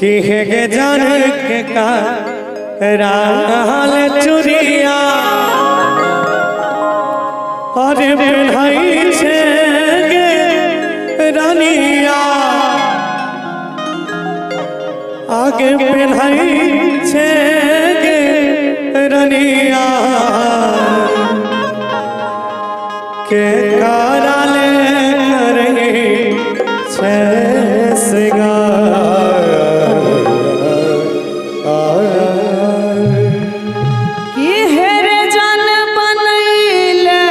कि हे जान के का राल चुरिया अरे पेन्हई छे गे रानिया आगे पेन्हई छे गे रानिया के कराले करे छे सिंगार। कि हेर जान बनैले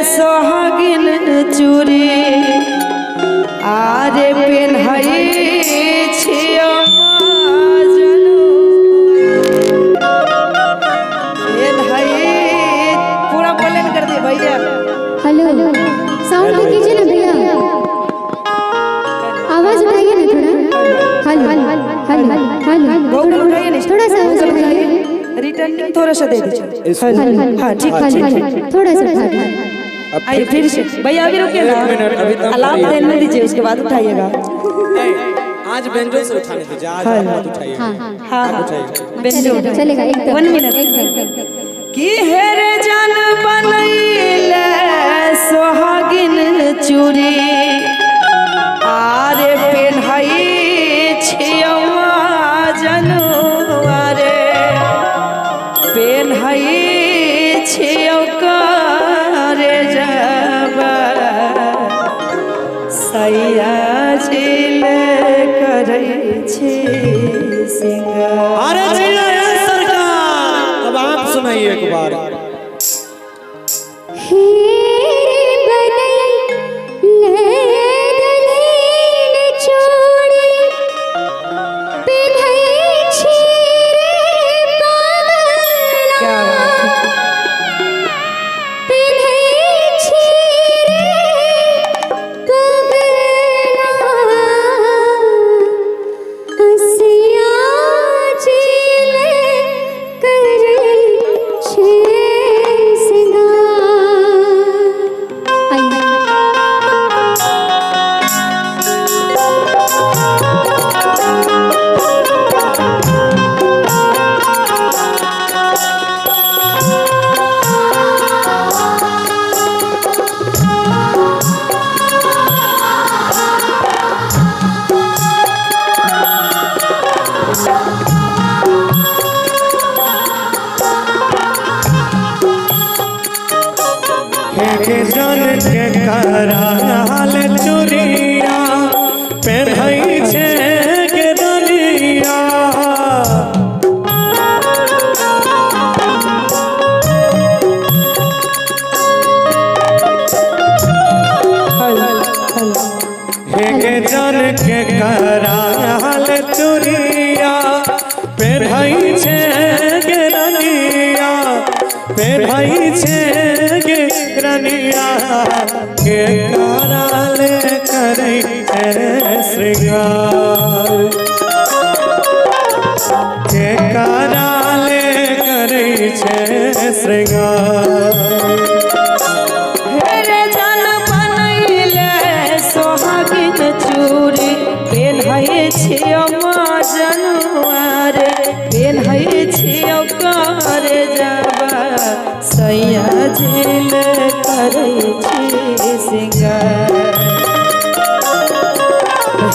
सोहागिन चूड़ी आरे पेन्हई छियो जनू पेन्हई। पूरा बोलन कर दे भैया। हेलो साउंड तो कीजिए ना भैया, आवाज उठाइए ना थोड़ा। हेलो हेलो हेलो, गूगल उठाइए ना थोड़ा सा आवाज उठाइए। रिटर्निंग थोड़ा सा दे दीजिए। हाँ ठीक ठीक, थोड़ा सा उठा दीजिए। आइए फिर से भैया, अभी रुकिए ना, अलार्म देने दीजिए उसके बाद उठाइएगा। आज बेंजो से उठाने दीजिए, आज आप मत उठाइए। हाँ हाँ हाँ बेंजो चलेगा एकदम। 1 मिनट। कि हेर जान बनैले सोहागिन चूड़ी आरे पेन्हई छियो जनू आरे पेन्हई छियो करे जब सैया जिले करै छी सिंगार। अरे जिया सरकार, अब आप सुनाइए एक बार। क्या बात है। हे जान के कराल चुरिया पेन्हई छे गे रानिया हे जान के कराल चुरिया पेन्हई छे गे रानिया पेन्हई छे गे रानिया के कराल करै छे श्रृंगार के कराल करै छे श्रृंगार। हेरे जान बनैले सोहागिन चूड़ी पेन्हई छियो जनुआरे पेन्हई छियो करे जब सैया झेल करै छी सिंगार।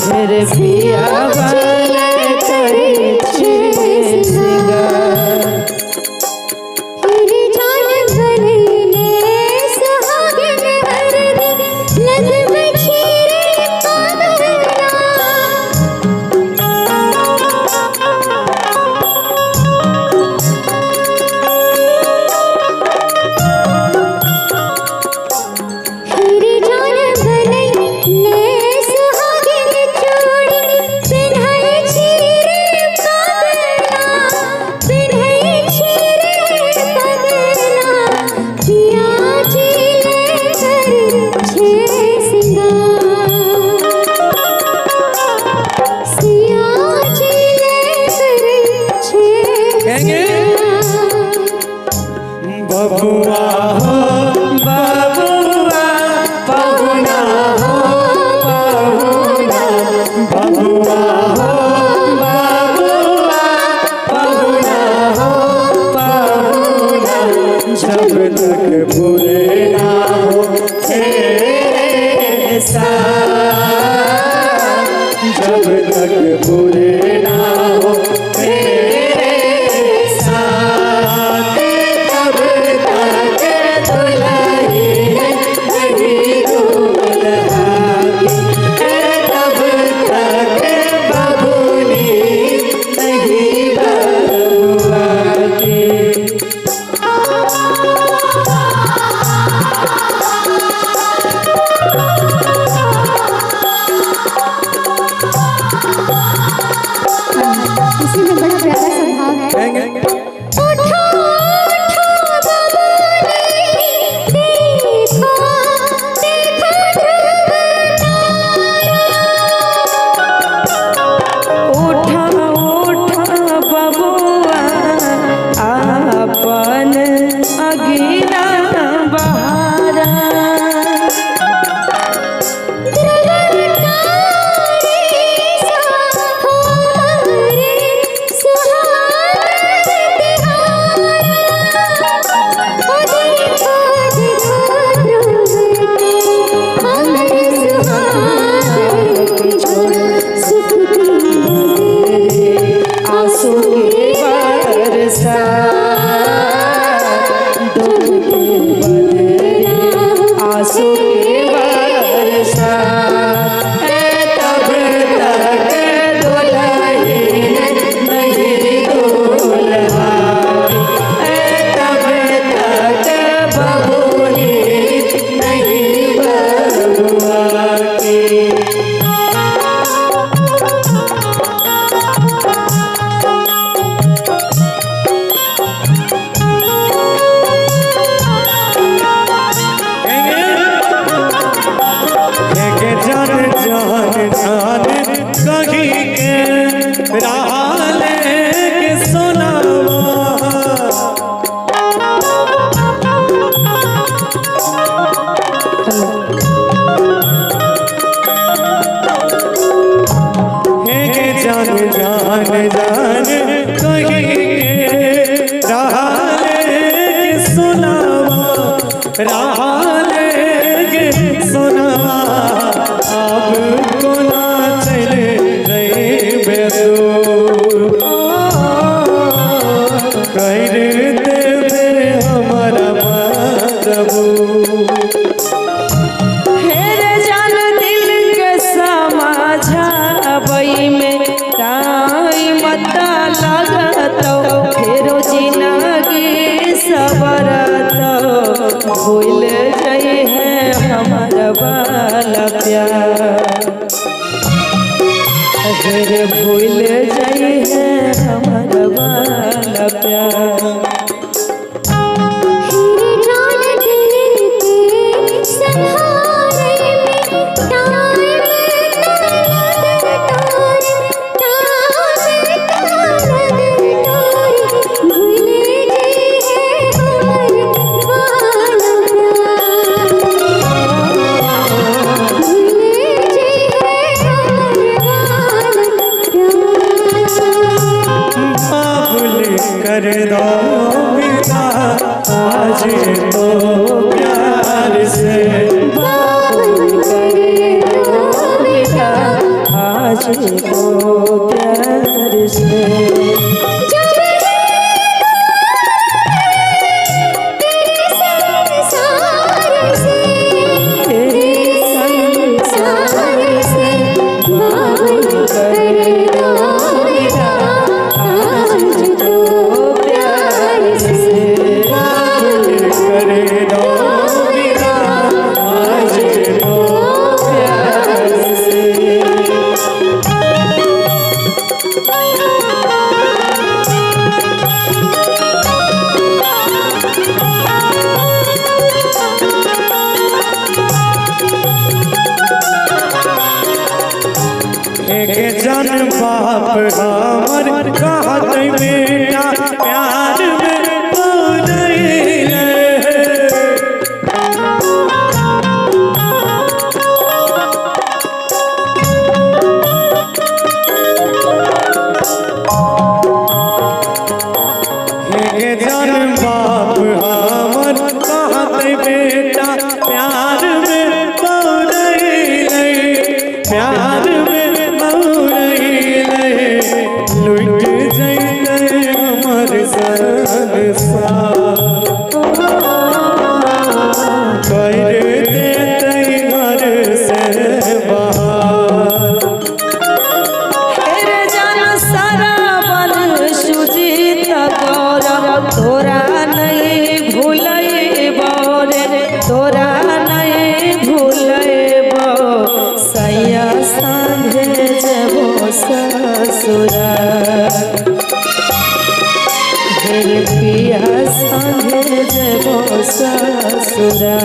हेरे पिया वाले करै छी सिंगार। बबुआ हो बबुआ पहुना हो पहुना बबुआ हो। दूर ना हो मेरे साथ, तब तक दुल्हन नहीं दूल्हा की, तब तक बबुनी नहीं बबुआ की। इसी में बड़ा प्यारा सा भाव है। कहेंगे उठो उठो बबुनी, देखो देखो ध्रुव तारा। उठा उठा बबुआ आपन अगिना बहारा। ध्रुव तारे सा हमारे सुहाग तिहारा। ओ देखो देखो ध्रुव के हमारे सुहाग की जोड़, सुख की बदरे आंसू की बरसात, दुख के बदले आंसू की बरसात। तब तक दुल्हन नहीं दूल्हा की, तब तक बबुनी नहीं बबुआ की। के जान जान जान कहीं के राह लेके सुनावा। के जान जान जान कहीं के राह लेके सुनावा, राह लेके सुनावा। अब कोना चले रहे दूर, कर देवे हमारा मजबूर। हेर जान दिल के समझाबई में टाइम त लगतो, फेरो जिनगी सबरतो, भूल जाइ है हमर वाला प्यार। अगर भूल जाइ है हमर वाला प्यार। हेरे जान दिल के सहारे में टाइम लगत तोरे, टाइम लगत तोरे, भूल गई है हमर वाला प्यार, भूल गई है हमर वाला प्यार। बाबुल कर दो विदा आज तो प्यार से, बाबुल कर दो विदा आज तो प्यार से। जब तेरे संसार से, तेरे संसार से, बाबुल कर दो विदा आज तो प्यार से, बाबुल कर दो विदा आज तो प्यार से। एक जन बाप हमर कहत बेटा प्यार में पड़ैले। एक जन बाप हमर कहत बेटा प्यार में पड़ैले, प्यार में पड़ैले। सरवन सुजीत गौरव तोरा नहीं भूलैबो रे, तोरा नहीं भूलैबो, सैया संगे जबो ससुरा, हे पिया संगे जबो ससुरा।